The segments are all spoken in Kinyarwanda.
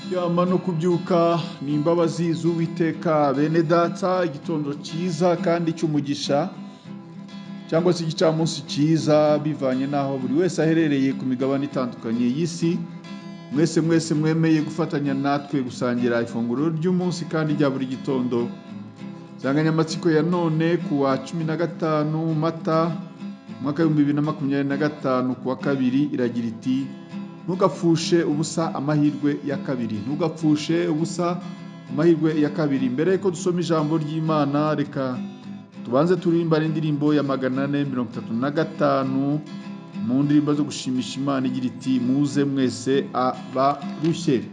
Kuryama no kubyuka ni imbabazi z'Uwiteka. Bene data, igitondo cyiza kandi cy'umugisha cyangwa se igicamunsi cyiza, bivanye n'aho buri wese aherereye ku migabane itandukanye y'isi. Mwese mwese mwemeye gufatanya natwe gusangira ifunguro ry'umunsi kandi rya buri gitondo. Insanganyamatsiko ya none ku wa 15 Mata umwaka 2025 ku wa kabiri iragira iti: ntugapfushe ubusa amahirwe ya kabiri. Ntugapfushe ubusa amahirwe ya kabiri. Mbere yuko dusoma ijambo ry'Imana, reka tubanze turirimba indirimbo ya 435 mu ndirimbo zo gushimisha Imana igira iti: muze mwese abarushye.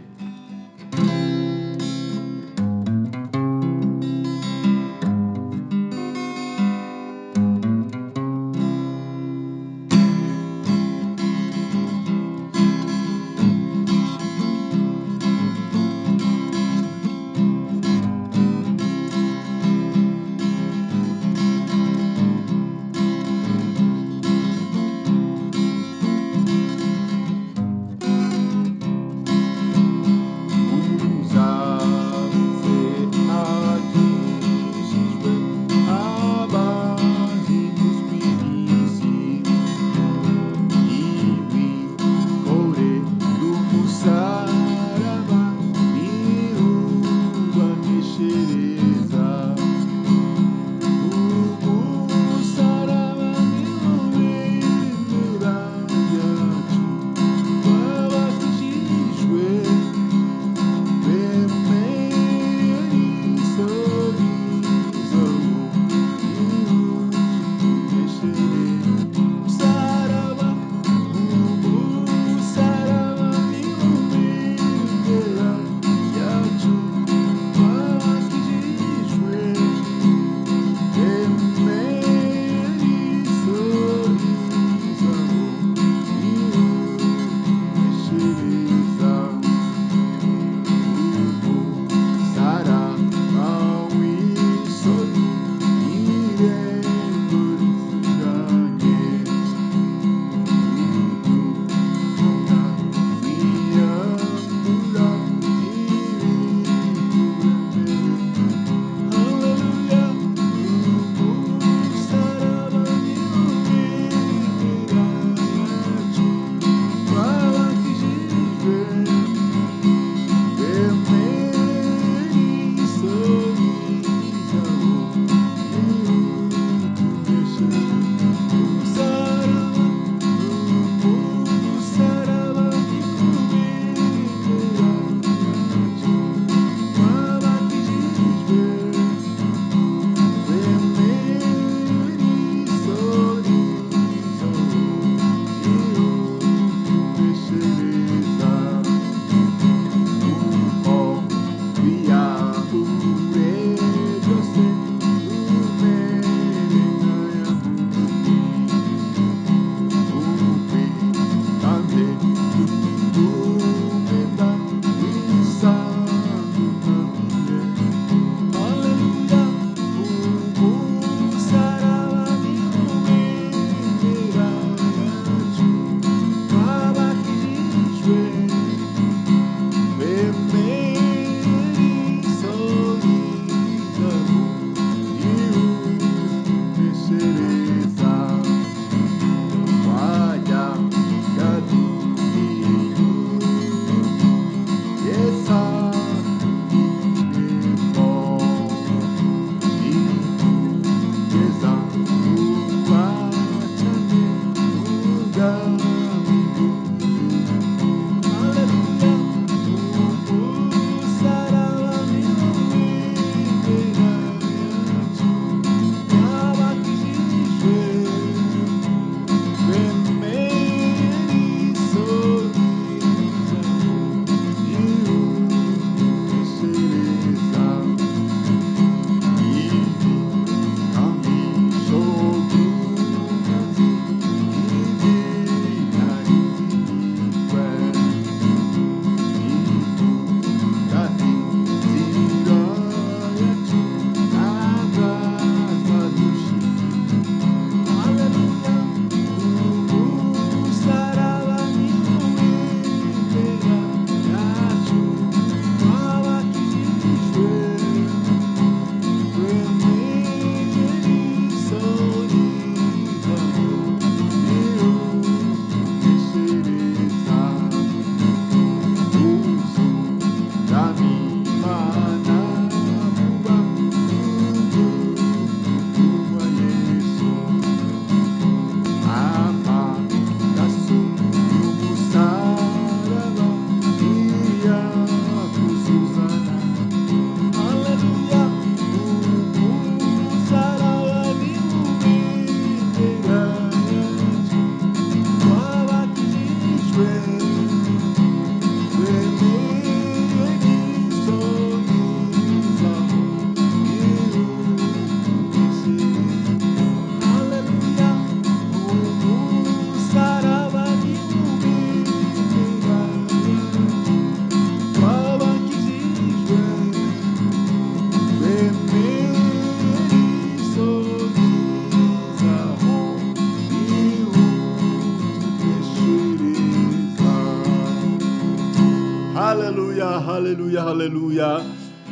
Haleluya, haleluya, haleluya!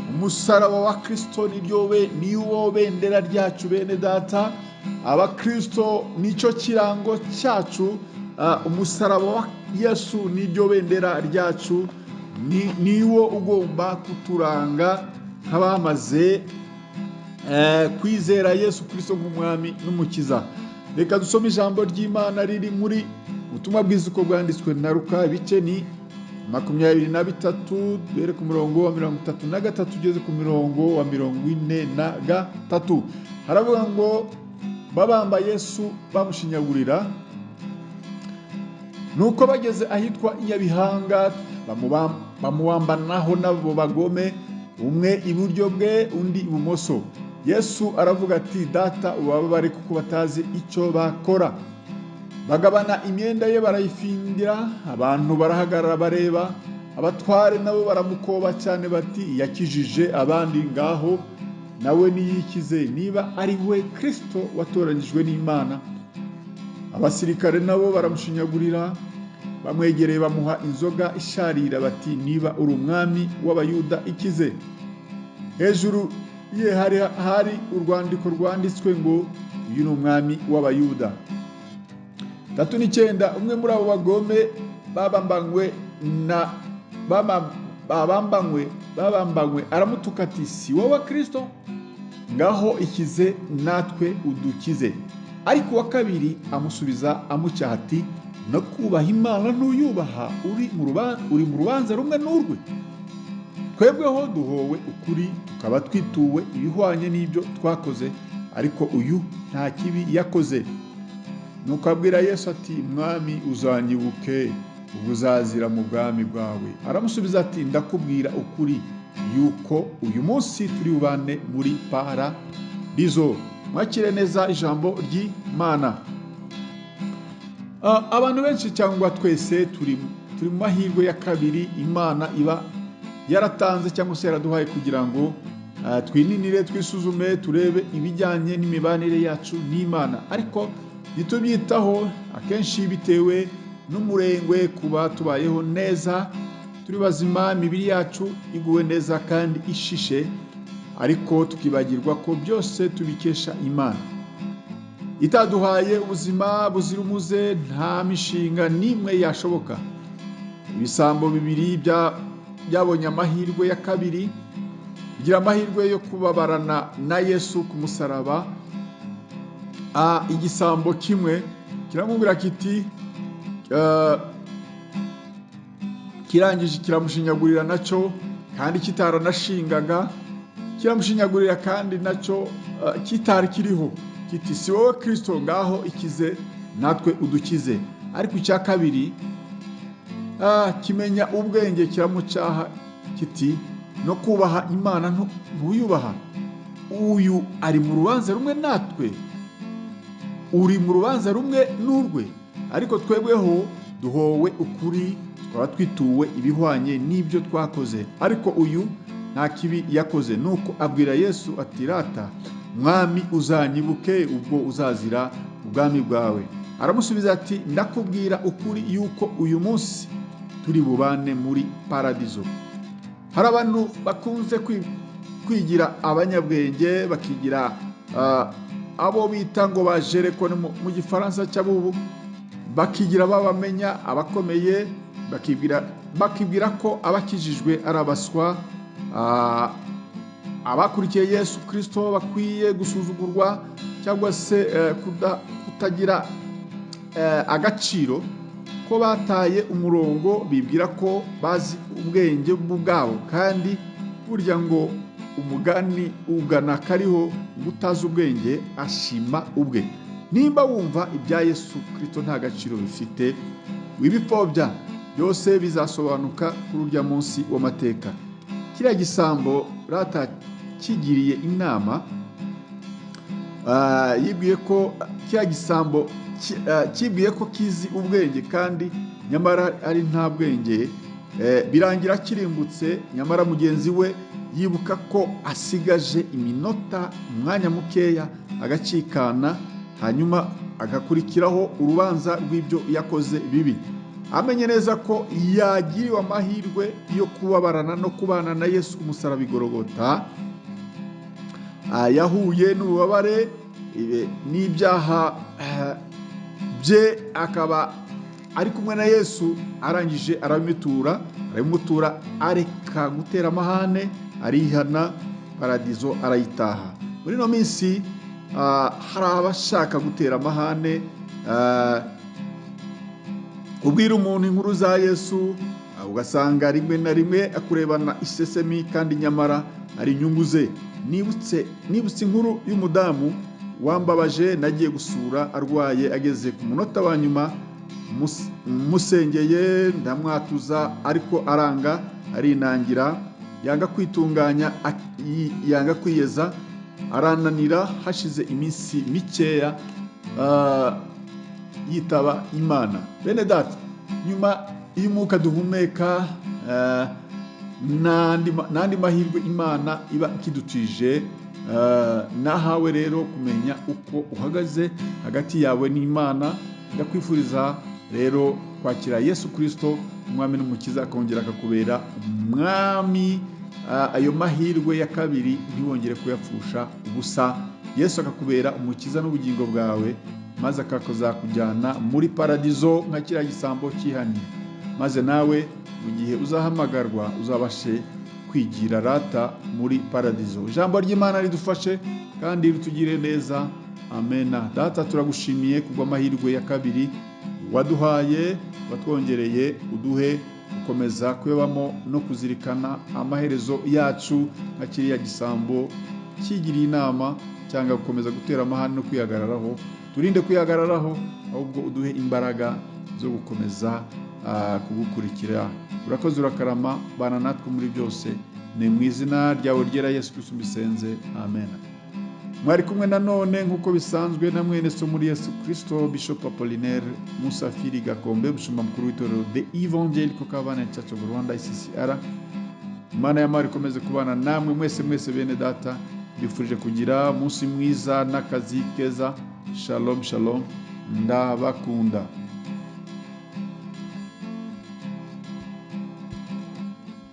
Umusaraba wa Kristo niwo bendera ryacu, bene data. Abakristo, nicyo kirango cyacu. Umusaraba wa Yesu niryo bendera ryacu, niwo ugomba kuturanga nk'abamaze kwizera Yesu Kristo nk'umwami n'umukiza. Reka dusome ijambo ry'Imana riri muri ubutumwa bwiza uko bwanditswe na Luka, ibice ni 23, duhere ku murongo wa 33 ugeze ku murongo wa 43. Haravuga ngo: "Babamba Yesu bamushinyagurira. Nuko bageze ahitwa Inyabihanga, bamubambanaho n'abo bagome, umwe iburyo bwe, undi ibumoso. Yesu aravuga ati: 'Data, ubababare kuko batazi icyo bakora.' Bagabana imyenda ye barayifindira. Abantu barahagarara bareba. Abatware nabo baramukoba cyane bati: 'Yakijije abandi, ngaho nawe niyikize niba ari we Kristo watoranyijwe n'Imana.' Abasirikare nabo baramushinyagurira. Bamwegereye bamuha inzoga isharira bati: 'Niba uri umwami w'Abayuda, ikize.' Hejuru ye hari urwandiko rwanditswe ngo: 'Uyu ni umwami w'Abayuda.'" 39. Umwe muri abo bagome babambanywe na babambanywe aramutuka ati: "Si wowe Kristo? Ngaho ikize natwe udukize." Ariko uwa kabiri amusubiza amucyaha ati: "No kubaha Imana ntuyubaha, uri mu rubanza rumwe n'urwe? Twebweho duhowe ukuri, tukaba twituwe ibihwanye n'ibyo twakoze, ariko uyu nta kibi yakoze." Nuko abwira Yesu ati: "Mwami, uzanyibuke ubwo uzazira mu bwami bwawe." Aramusubiza ati: "Ndakubwira ukuri yuko uyu munsi turi bubane muri paradizo." Mwakire neza ijambo ry'Imana. Abantu benshi cyangwa twese turi mu mahirwe ya kabiri Imana iba yaratanze cyangwa se yaraduhaye kugira ngo twininire, twisuzume, turebe ibijyanye n'imibanire yacu n'Imana, ariko ntitubyitaho akenshi bitewe n'umurengwe, kuba tubayeho neza, turi bazima, imibiri yacu iguwe neza kandi ishishe, ariko tukibagirwa ko byose tubikesha Imana. Itaduhaye ubuzima buzira umuze, nta mishinga n'imwe yashoboka. Ibisambo bibiri byabonye amahirwe ya kabiri, bigira amahirwe yo kubabarana na Yesu ku musaraba. Igisambo kimwe kiramubwira kiti, kirangije kiramushinyagurira nacyo kandi kitaranashingaga, kiramushinyagurira kandi nacyo kitari kiriho, kiti: "Si wowe Kristo? Ngaho ikize natwe udukize." Ariko icya kabiri kimenya ubwenge, kiramucyaha kiti: "No kubaha Imana ntuyubaha? Uyu ari mu rubanza rumwe natwe, uri mu rubanza rumwe n'urwe. Ariko twebweho duhowe ukuri, tukaba twituwe ibihwanye n'ibyo twakoze, ariko uyu nta kibi yakoze." Nuko abwira Yesu ati: "Rata Mwami, uzanyibuke ubwo uzazira ubwami bwawe." Aramusubiza ati: "Ndakubwira ukuri yuko uyu munsi turi bubane muri paradizo." Hari abantu bakunze kwigira abanyabwenge, bakigira abo bita ngo ba jereko mu gifaransa cy'abubu, bakigira babamenya abakomeye, bakibwira ko abakijijwe ari abaswa, abakurikiye Yesu Kristo bakwiye gusuzugurwa cyangwa se kutagira agaciro, ko bataye umurongo, bibwira ko bazi ubwenge bwabo. Kandi burya ngo umugani ugana kariho ngo: "Utazi ubwenge ashima ubwe." Nimba wumva ibya Yesu Kristo nta gaciro bifite, wibipfobya, byose bizasobanuka kuri urya munsi w'amateka. Kiriya gisambo rata kigiriye inama, yibwiye ko kiriya gisambo kibwiye ko kizi ubwenge kandi nyamara ari nta bwenge, birangira kirimbutse. Nyamara mugenzi we yibuka ko asigaje iminota, umwanya mukeya agacikana, hanyuma agakurikiraho urubanza rw'ibyo yakoze bibi. Amenye neza ko yagiriwe amahirwe yo kubabarana no kubana na Yesu ku musaraba i Golgota. Yahuye n'ububabare n'ibyaha bye, akaba ari kumwe na Yesu. Arangije arabimutura, areka gutera amahane, arihana, paradizo arayitaha. Muri ino minsi hari abashaka gutera amahane, ubwira umuntu inkuru za Yesu, ugasanga rimwe na rimwe akurebana isesemi, kandi nyamara ari inyungu ze. Nibutse inkuru y'umudamu wambabaje nagiye gusura arwaye, ageze ku munota wa nyuma musengeye ndamwatuza, ariko aranga, arinangira, yanga kwitunganya, yanga kwiyeza, arananira. Hashize iminsi mikeya yitaba Imana. Bene data, nyuma y'umwuka duhumeka n'andi mahirwe Imana iba ikidutije, nahawe rero kumenya uko uhagaze hagati yawe n'Imana. Ndakwifuriza rero kwakira Yesu Kristo umwami n'umukiza, akongera akakubera umwami. Ayo mahirwe ya kabiri ntiwongere kuyapfusha ubusa. Yesu akakubera umukiza n'ubugingo bwawe, maze akazakujyana muri paradizo nka kiriya gisambo cyihannye, maze nawe mu gihe uzahamagarwa uzabashe kwigira rata muri paradizo. Ijambo ry'Imana ridufashe kandi ritugire neza. Amena. Data, turagushimiye kubw'amahirwe ya kabiri waduhaye, watwongereye. Uduhe gukomeza kuyabamo no kuzirikana amaherezo yacu nka kiriya gisambo kigiriye inama cyangwa gukomeza gutera amahane no kwihagararaho. Turinde kwihagararaho, ahubwo uduhe imbaraga zo gukomeza kugukurikira. Urakoze, urakarama, bana natwe muri byose. Ni mu izina ryawe ryera Yesu Kristo mbisenze, amen. Mwari kumwe nanone nk'uko bisanzwe na mwene so muri Yesu Kristo, Bishop Apollinaire Musafiri Gakombe, umushumba mukuru w'itorero The Evangelical Covenant Church of Rwanda, ICCR. Imana y'amahoro ikomeze kubana namwe mwese mwese. Bene data, mbifurije kugira umunsi mwiza n'akazi keza. Shalom shalom, ndabakunda.